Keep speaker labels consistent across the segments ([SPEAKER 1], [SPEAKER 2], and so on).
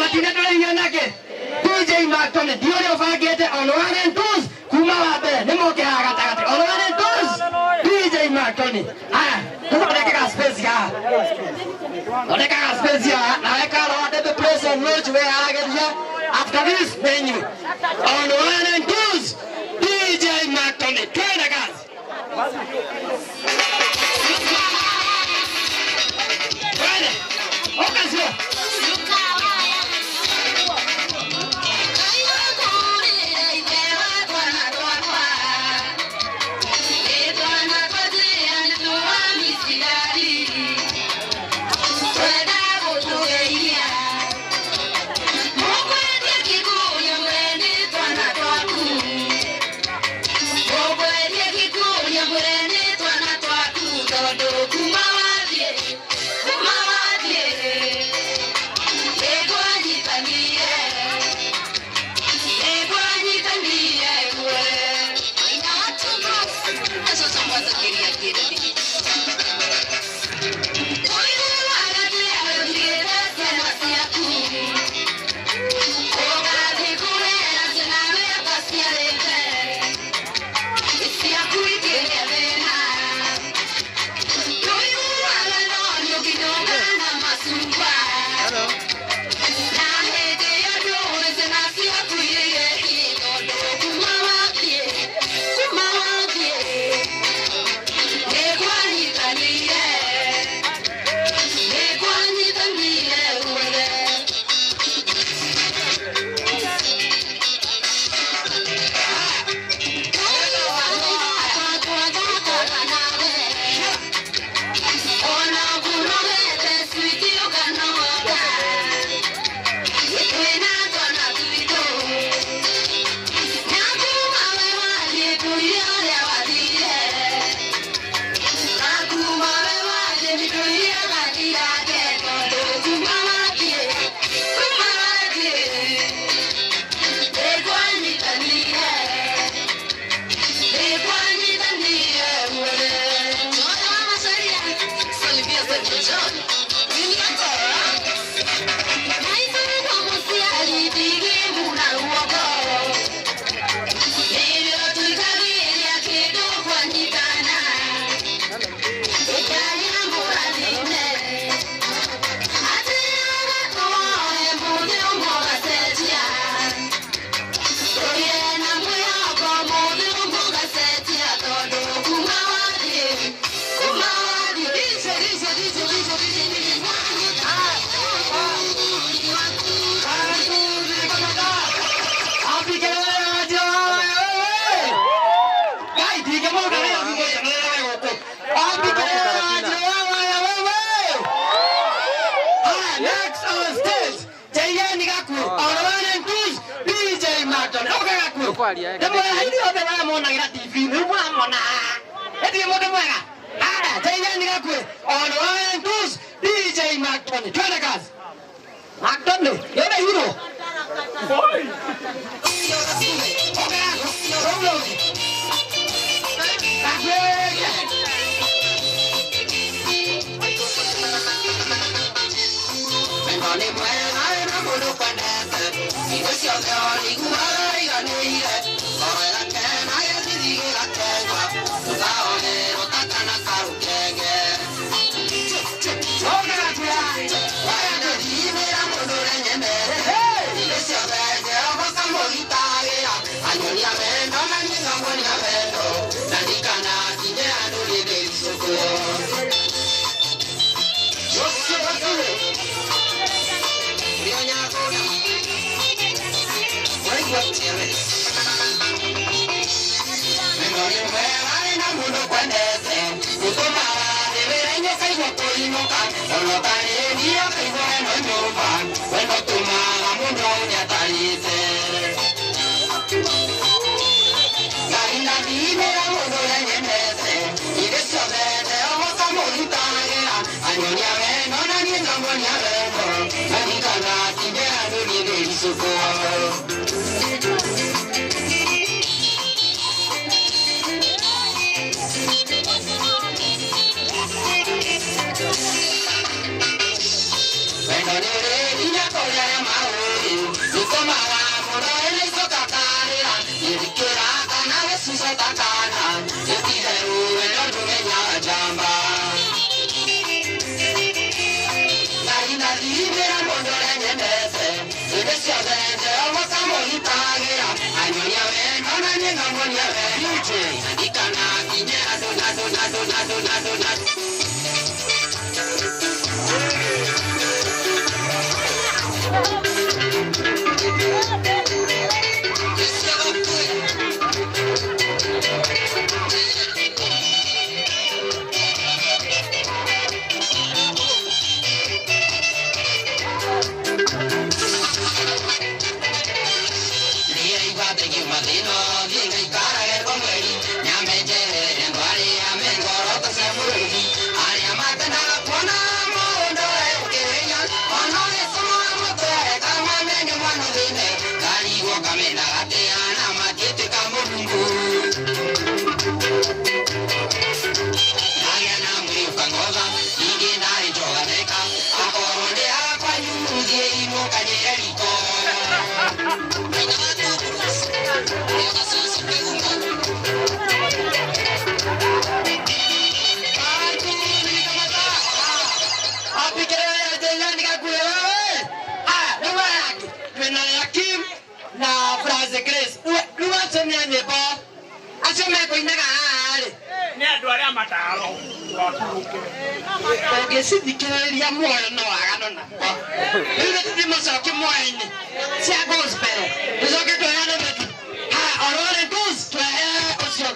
[SPEAKER 1] Matina ndũraigua nake DJ Martoni ndio ũrĩa ũbangĩte on one and twos kuma wa mbere nĩ moke haha gatagatĩ on one and twos DJ Martoni. Haya, tũthondeke ga space haha, thondeka ga space haha nawe Karo wa Ndembe place and launch wĩharagĩria after this menu on one and twos DJ Martoni, twende kazi. Twende. Oka sio. Ũngĩcithikĩrĩria muoyo no wagano nakwa. Rĩu nĩtũthiĩ muoyo-inĩ cia gospel. Tũcoke tweheane mĩtu. Ha, orore goose twehe ũcio.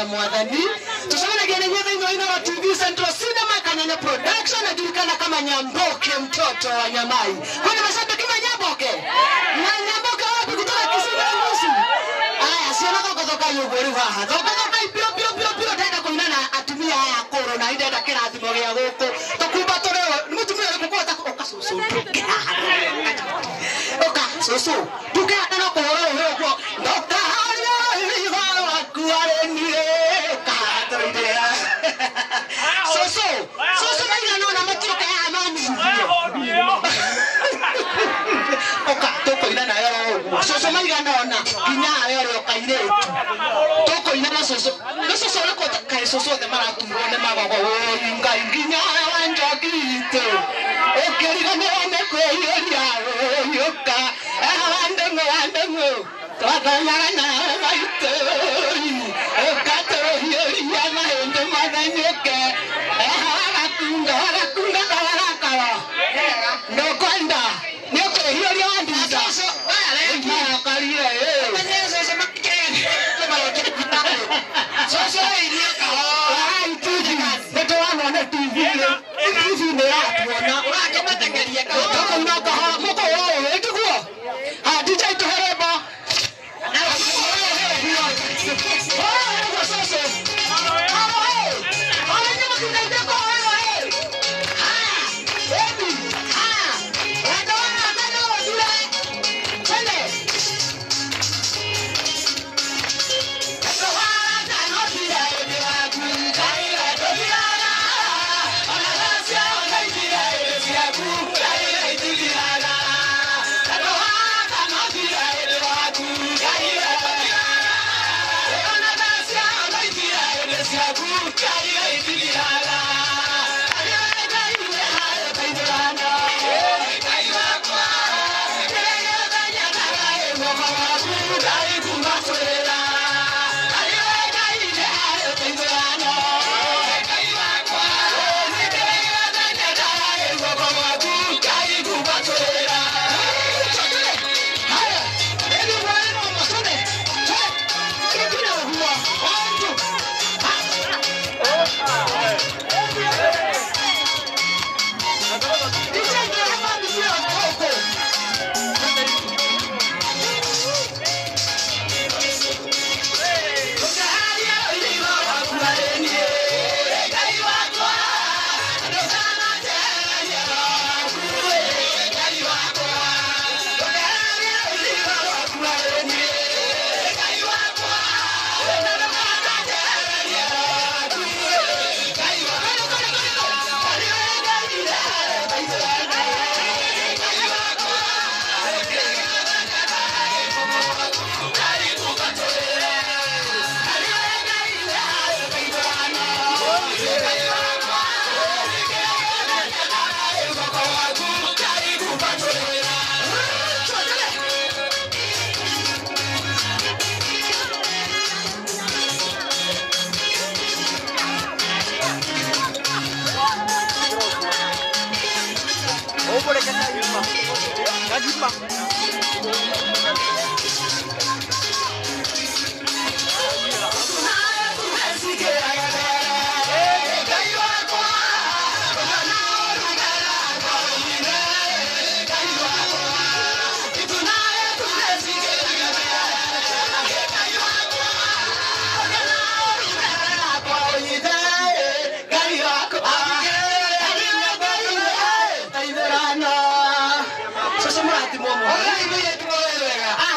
[SPEAKER 2] Mwathani tucemanagia nĩguo thĩinĩ wa Inooro TV Central Cinema Kanene Production ajulikana kama Nyamboke mtoto wa Nyamai. Kwani mashabiki ma Nyamboke? Na Nyamboke wapi kutoka Kisii na Nusu? Aya, sio thoko thoko yugo rĩu haha. Thoko thoko pio pio pio pio ndenda kũina na atumia aya akũrũ na ndenda kĩrathimo gĩa gũkũ. Tũkumba tũrĩo, nĩ mũtumia ũrĩkũ kũhota ũka cũcũ ndũke haha. Ũka cũcũ, ndũke haha no kũhũra rũhĩ ũguo. Ndoka harĩa waku arĩ niĩ. Soso, soso maigana ona matioka haha no Oka, tũkũina nawe oro ũguo. Soso maigana ona nginya nawe ũrĩ o kairĩtu. Tũkũina na soso. Nĩ soso ũrĩkũ kaĩ soso othe maraturwo nĩ magogo. Ũi Ngai nginya wa njoki itũ. Ũkĩriganĩrwo nĩ kwĩiyũria ũyũka. Andũ Twathomaga nawe maitũ, ũkatũhiũria mahĩndĩ mathenyũke. Wagakunga, wagakunga kawarakara. Ndũkwenda, nĩũkwĩhiũria wandinda. Marakarire, nĩtũrona TV TV nĩ ĩratuona. Tũkũina kahora, mũkũhũra ũũ, ĩ tiguo? Ah, DJ tũhe rwĩmbo.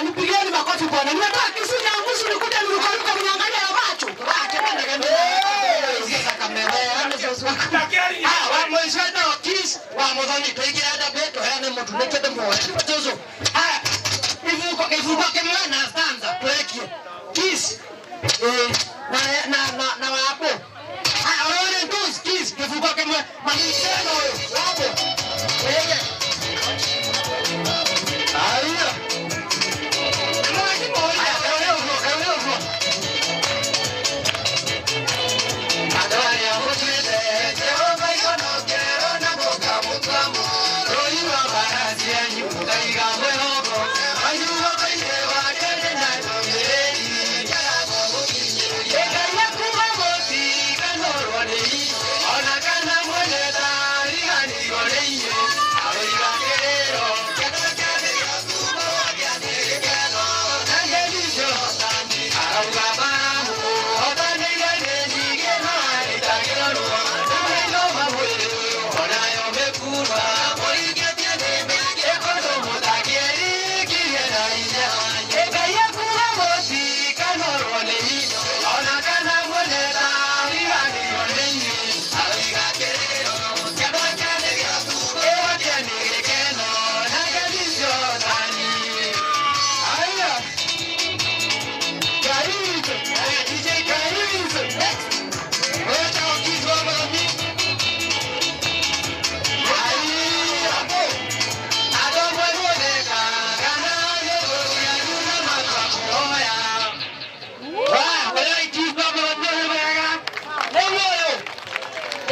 [SPEAKER 2] Nipigeni makofi bwana. Nimetoka Kisii Nyangusu nikuja nirukaruka mniangalia na macho.
[SPEAKER 1] Thank you.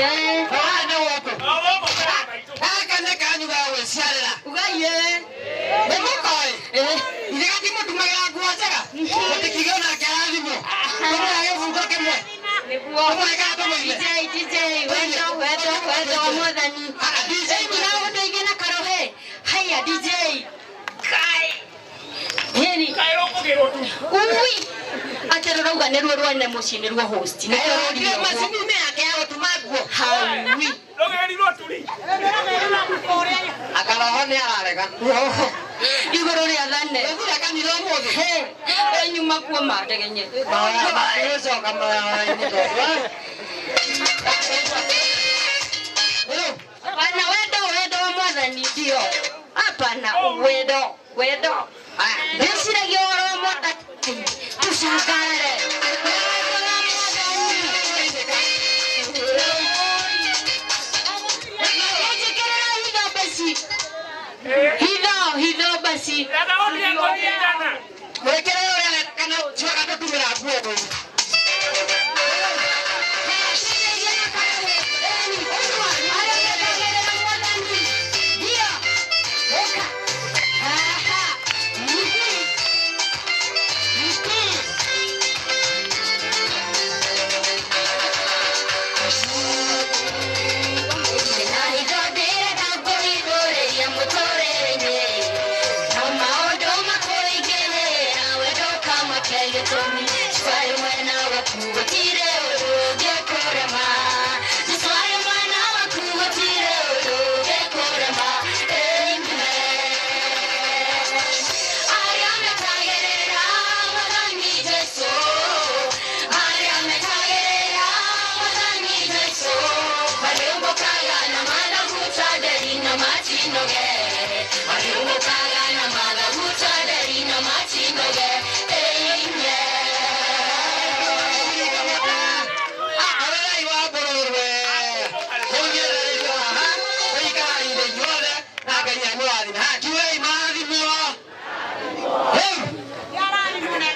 [SPEAKER 1] Haha nĩ gũkũ. Gaka nĩ kanyu ga gwĩciarĩra.
[SPEAKER 2] Ugaye.
[SPEAKER 1] Nĩ mũkoĩ. Ithe gatimũtumagĩra nguo njega. Mũtikiuge onake arathimwo. Tũmũhe gĩbungo kĩmwe.
[SPEAKER 2] Nĩguo.
[SPEAKER 1] Tũmũhe kana tũmũime.
[SPEAKER 2] DJ, DJ, wendo, wendo, wendo wa mwathani.
[SPEAKER 1] Ah, DJ.
[SPEAKER 2] Na ũndũ na karohe. Haya DJ. Kai. Heri. Ui. Atĩ rũrauga nĩ ruo rwene mũciĩ nĩ ruo host. Nĩkĩo rũrire
[SPEAKER 1] Ndio
[SPEAKER 2] ũguo.
[SPEAKER 1] macini-inĩ yake ya gũtuma nguo.
[SPEAKER 2] Haui.
[SPEAKER 1] Akaroho nĩ ararega.
[SPEAKER 2] Roho. Igũrũ rĩa thane.
[SPEAKER 1] Ũthire kanitha ũmũthĩ.
[SPEAKER 2] He. Enyuma kuo mandegenye.
[SPEAKER 1] Mahoya mahoya-inĩ tondũ. Rĩu,
[SPEAKER 2] Hapana wendo, wendo wa mwathani ndio. Hapana wendo, wendo.
[SPEAKER 1] haya.
[SPEAKER 2] Ndĩciragia ũhoro wa mwathani. Tũcangare.